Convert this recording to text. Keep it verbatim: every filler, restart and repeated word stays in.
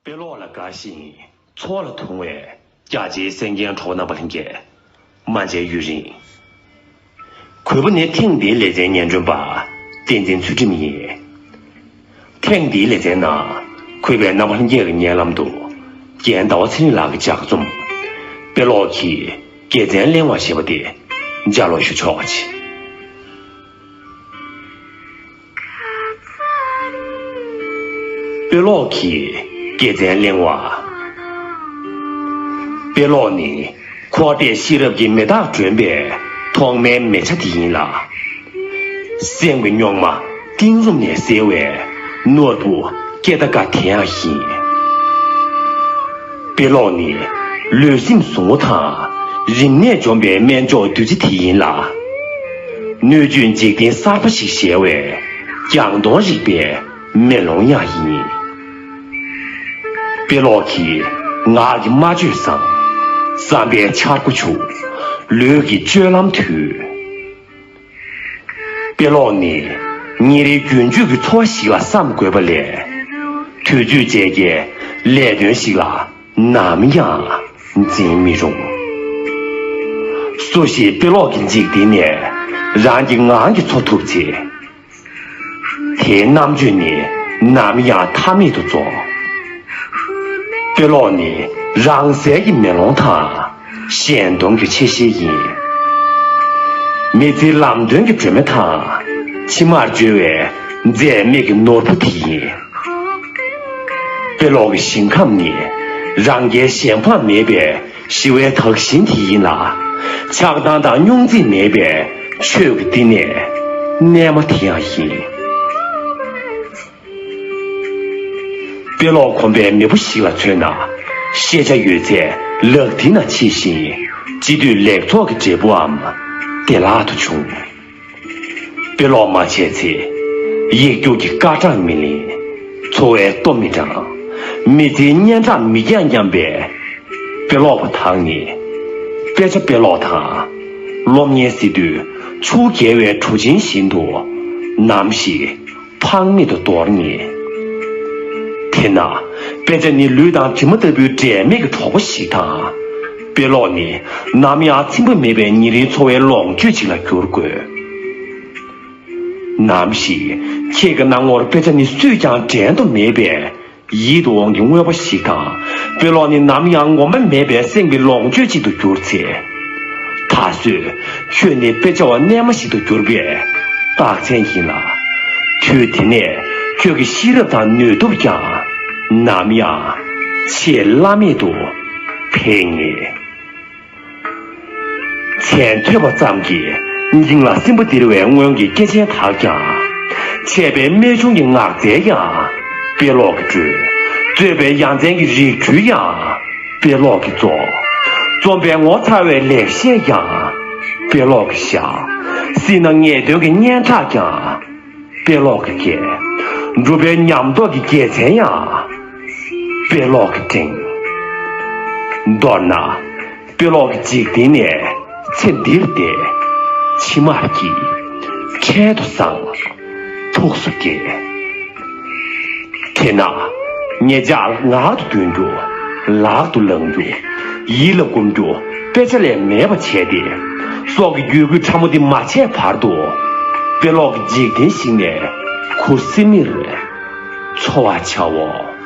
དཔེ་ཀློག་ལ་དགའ་ཞིང་ཚོར་ལ་དུང་བའི་རྒྱ་ཆེའི་གསན་མཁན་གྲོགས་པོ་རྣམ་པ་ལྷན་རྒྱས། མ་མཇལ་ཡུན་རིང་། གུས་པ་ནི་ཐེངས་འདིའི་ལེ་ཚན་སྙན་སྒྲོན་པ་བསྟན་འཛིན་ཚུལ་ཁྲིམས་ཡིན། ཐེངས་འདིའི་ལེ་ཚན་ནང་གུས་པའི་རྣམ་པ་ལྷན་རྒྱས་ཀྱི་སྙན་ལམ་དུ་རྒན་ཟླ་བ་ཚེ་རིང་ལགས་ཀྱི་ལྗགས་རྩོམ་དཔེ་ཀློག་གི་དགེ་མཚན་གླེང་བ་ཞེས་པ་དེ་ལྗགས་ཀློག་ཞུ་ཆོག་པ་བྱེད། དཔེ་ཀློག་གི་དགེ་མཚན་གླེང་བ། དཔེ་ཀློག་ནི་འཁོར་འདས་ཤེས་རབ་ཀྱི་མེ་སྟག་སྒྲོན་པའི་ཐོག་མའི་མེ་ཆ་དེ་ཡིན་ལ། སེམས་ཀྱི་རྙོག་མ་གཏིང་རུམ་ནས་སེལ་བའི་ནོར་བུ་སྐྱེ་རྟ་ཀ་དེ་ཡང་ཡིན། དཔེ་ཀློག་ནི་ལུས་སེམས་ཟུག་རྔུ་དང་རིམས་ནད་འཇོམས་པའི་སྨན་མཆོག་བདུད་རྩི་དེ་ཡིན་ལ། སྣོད་བཅུད་འཇིག་རྟེན་གསར་པ་ཞིག་གཞལ་བའི་རྒྱང་མཐོང་རིག་པའི་མེ་ལོང་ཡང་ཡིན། དཔེ་ཀློག་གིས་ངག་གི་སྨྲ་བརྗོད་བཟང་། བསམ་པའི་འཆར་སྒོ་ཕྱུག། ལུས་ཀྱི་སྤྱོད་ལམ་དུལ། དཔེ་ཀློག་ནི་ཉིན་རེའི་རྒྱུན་སྤྱོད་ཀྱི་འཚོ་བ་ཞིག་ལ་བསམ་དགོས་པ་ལས། དུས་ཚོད་བཅས་ཀྱི་ལས་དོན་ཞིག་ལ་ནམ་ཡང་འཛིན་མི་རུང་། སུ་ཞིག་དཔེ་ཀློག་གི་འཇིག་རྟེན་ནས་རང་གི་ངང་གིས་འཚོ་ཐུབ་ཚེ། དེའི་རྣམ་དཔྱོད་ནི་ནམ་ཡང་མཐའ་མེད་དུ་རྫོགས། དཔེ་ཀློག་ནི་རང་གསལ་གྱི་མེ་ལོང་དང་། གཞན་སྟོང་གི་ཆེ་ཤེལ་ཡིན། མི་ཚེའི་ལམ་སྟོན་གྱི་སྒྲོན་མེ་དང་། ཕྱི་མར་འབྱོལ་བའི་འཛད་མེད་ཀྱི་ནོར་བུ་དེ་ཡིན། དཔེ་ཀློག་གི་ཞིང་ཁམས་ནི་རང་རྒྱལ་གཞན་ཕམ་མེད་པའི་ཞི་བའི་དག་ཞིང་དེ་ཡིན་ལ། ཆགས་སྡང་དང་རྙོག་འཛིང་མེད་པའི་ཆོས་ཀྱི་བསྟི་གནས་གནས་མ་དེ་ཡང་ཡིན། དཔེ་ཀློག་གོམས་པའི་མེས་པོ་ཞིག་ལ་མཚོན་ན། ཤེས་བྱ་ཡོད་ཚད་ལག་མཐིལ་ན་མཆིས་ཤིང་། སྤྱི་འཐུས་ལེགས་ཚོགས་ཀྱི་འབྲས་བུའམ་བདེ་བླག་ཏུ་འབྱུང་། དཔེ་ཀློག་མ་བྱས་ཚེ། ཡིག་རྒྱུགས་ཀྱི་སྐར་གྲངས་མི་ལེན། འཚོ་བའི་ལྟོ་མི་འགྲང་། མི་ཚེའི་སྙན་གྲགས་མི་རྒྱས་སྙམ་པའི་དཔེ་ཀློག་པ་དག་ནི། དཔེ་ཆ་དཔེ་ཀློག་དང་སློབ་གཉེར་སྲིད་དུས་ཆུ་བརྒལ་བའི་གྲུ་ཆེན་བཞིན་དུ་ནམ་ཞིག་ཕངས་མེད་དུ་འདོར་ངེས། དེས་ན་དཔེ་ཆ་ནི་ལུས་དང་གྲིབ་མ་ལྟ་བུའི་འབྲལ་མེད་ཀྱི་གྲོགས་པོ་ཞིག་དང་། དཔེ་ཀློག་ནི་ནམ་ཡང་ཚིམ་པ་མེད་པའི་ཉིན་རེའི་འཚོ་བའི་ལོངས་སྤྱོད་ཅིག་ལ་འགྱུར་དགོས། ནམ་ཞིག་ཁྱེད་ཀྱི་སྣང་ངོར་དཔེ་ཆ་ནི་སུས་ཀྱང་འགྲན་དུ་མེད་པའི་ཡིད་དུ་འོང་གི་དངོས་པོ་ཞིག་དང་། དཔེ་ཀློག་ནི་ནམ་ཡང་ངོམས་པ་མེད་པའི་སེམས་ཀྱི་ལོངས་སྤྱོད་ཅིག་ཏུ་གྱུར་ཚེ། ད་གཟོད་ཁྱོད་ནི་དཔེ་ཆ་བ་རྣལ་མ་ཞིག་ཏུ་གྱུར་པའི་རྟགས་མཚན་ཡིན་ལ། དུས་དེ་ནས་ཁྱོད་ཀྱི་ཤེས་རབ་དང་ནུས་སྟོབས་ཀྱང་ནམ་ཡང་ཆེས་བླ་མེད་དུ་འཕེལ་ངེས། མཚན་ཐོས་པ་ཙམ་གྱིས་སྙིང་ལ་སིམ་པ་སྟེར་བའི་སྔོན་གྱི་སྐྱེས་ཆེན་དག་ཀྱང་། འཆད་པའི་རྨད་བྱུང་གི་ངག་རྩལ་ཡང་དཔེ་ཀློག་གིས་བགྲོད། རྩོད་པའི་ཡ་མཚན་གྱི་རིགས་འཕྲུལ་ཡང་དཔེ་ཀློག་གིས་རྫོགས། རྩོམ་པའི་ངོ་མཚར་བའི་ལེགས་བཤད་ཀྱང་དཔེ་ཀློག་གིས་བཞག། སྲིད་ན་ངེས་དོན་གྱི་སྙན་གྲགས་ཀྱང་དཔེ་ཀློག་གིས་རྒྱས། སྒྲུབ་པའི་ཉམས་རྟོགས་ཀྱི་རྒྱལ་མཚན་ཡང་དཔེ་ཀློག་གིས་བསྒྲེངས། མདོར་ན། དཔེ་ཀློག་གི་འཇིག་རྟེན་ནས་ཚེ་འདིར་བདེ། ཕྱི་མར་སྐྱིད། འཕྲལ་དུ་བཟང་། ཐུགས་སུ་དགྱེས། དེས་ན། ངེད་ཅག་ངག་ཏུ་འདོན་རྒྱུ། ལག་ཏུ་བླང་རྒྱུ། ཡིད་ལ་བསྒོམ་རྒྱུ་དཔེ་ཆ་ལས་མེད་པ་བྱས་ཏེ། སྲོག་གི་རྒྱུད་སྐུད་ཕྲ་མོ་འདི་མ་ཆད་བར་དུ། དཔེ་ཀློག་གི་འཇིག་རྟེན་ཞིག་ནས་ཁུ་སིམ་མེར་འཚོ་བར་བྱའོ།